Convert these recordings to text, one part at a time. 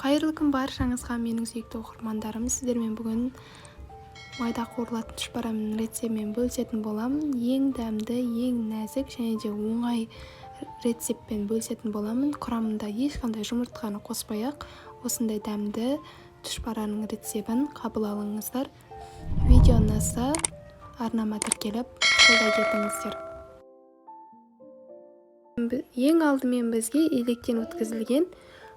Қайырлы күн баршаңызға, менің сүйікті оқырмандарым. Сіздермен бүгін майда қуырылатын тұшпараның рецептімен бөлісетін боламын. Ең дәмді, ең нәзік және де оңай рецептпен бөлісетін боламын. Құрамында ешқандай жұмыртқаны қоспай-ақ осындай дәмді тұшпараның рецебін қабыл алыңыздар. Видео ұнаса, арнама тіркеліп, қолдау кетіңіздер. Ең алдымен бізге електен өткізілген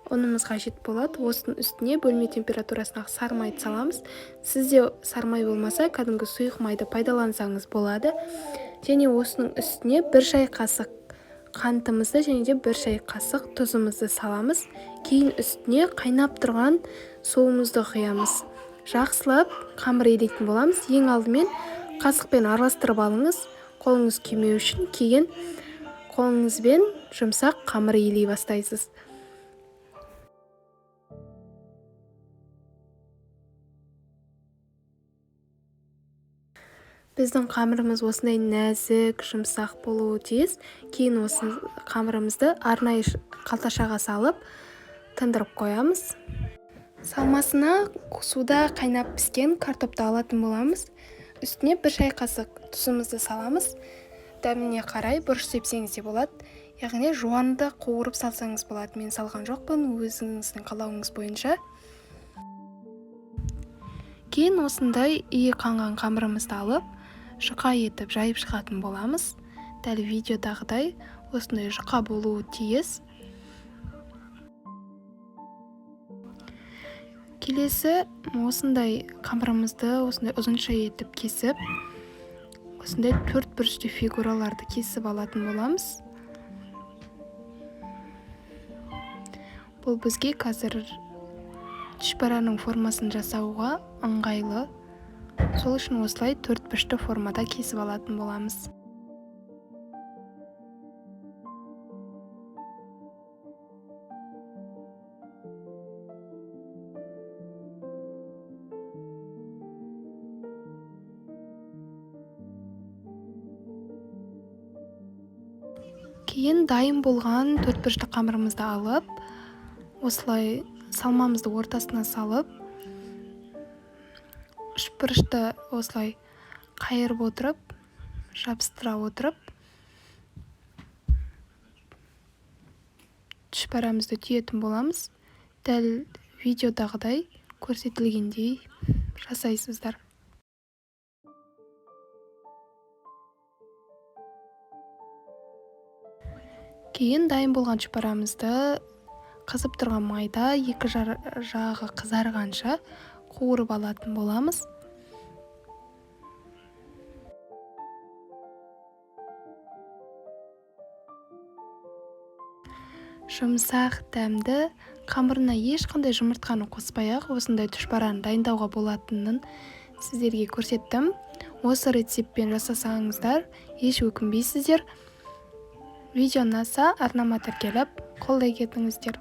ұнымыз қажет болады. Осының үстіне бөлме температурасындағы сары майды саламыз. Сізде сары май болмаса, кәдімгі сұйық майды пайдалансаңыз болады. Және осының үстіне 1 шай қасық қантымызды және де 1 шай қасық тұзымызды саламыз. Кейін үстіне қайнап тұрған суымызды құямыз. Жақсылап қамыр илейтін боламыз. Ең алдымен қасықпен араластырып алыңыз, қолыңыз күймеу үшін. Кейін қолыңызбен жұмсақ қамыр илей бастайсыз. Біздің қамырымыз осындай нәзік, жұмсақ болуы тиіс. Кейін осы қамырымызды арнайы қалташаға салып, тындырып қоямыз. Салмасына суда қайнап піскен картопты алатын боламыз. Үстіне 1 шай қасық тұзымызды саламыз. Дәміне қарай бұрыш сепсеңіз де болады. Яғни жуанды қуырып салсаңыз болады. Мен салған жоқпын, өзіңіздің қалауыңыз бойынша. Кейін осындай иі қанған қамырымызды алып, жұқа етіп жайып шығатын боламыз. Дәл видеодағыдай осындай жұқа болуы тиіс. Келесі осындай қамырымызды осындай ұзынша етіп кесіп, осындай төрт бұрышты фигураларды кесіп алатын боламыз. Бұл бізге қазір тұшпараның формасын жасауға ыңғайлы. Сол үшін осылай төрт бұрышты формада кесіп алатын боламыз. Кейін дайын болған төрт бұрышты қамырымызды алып, осылай салмамызды ортасына салып, үш бұрышты осылай қайырып отырып, жабыстыра отырып, тұшпарамызды түйетін боламыз. Дәл видеодағыдай көрсетілгендей жасайсыздар. Кейін дайын болған тұшпарамызды қызып тұрған майда екі жағы қызарғанша қуырып алатын боламыз. Жұмсақ, дәмді, қамырына ешқандай жұмыртқаны қоспай-ақ осындай тұшпараны дайындауға болатынын сіздерге көрсеттім. Осы рецептпен жасасаңыздар, еш өкінбейсіздер. Видео ұнаса, арнама тіркеліп, қолдай кетіңіздер.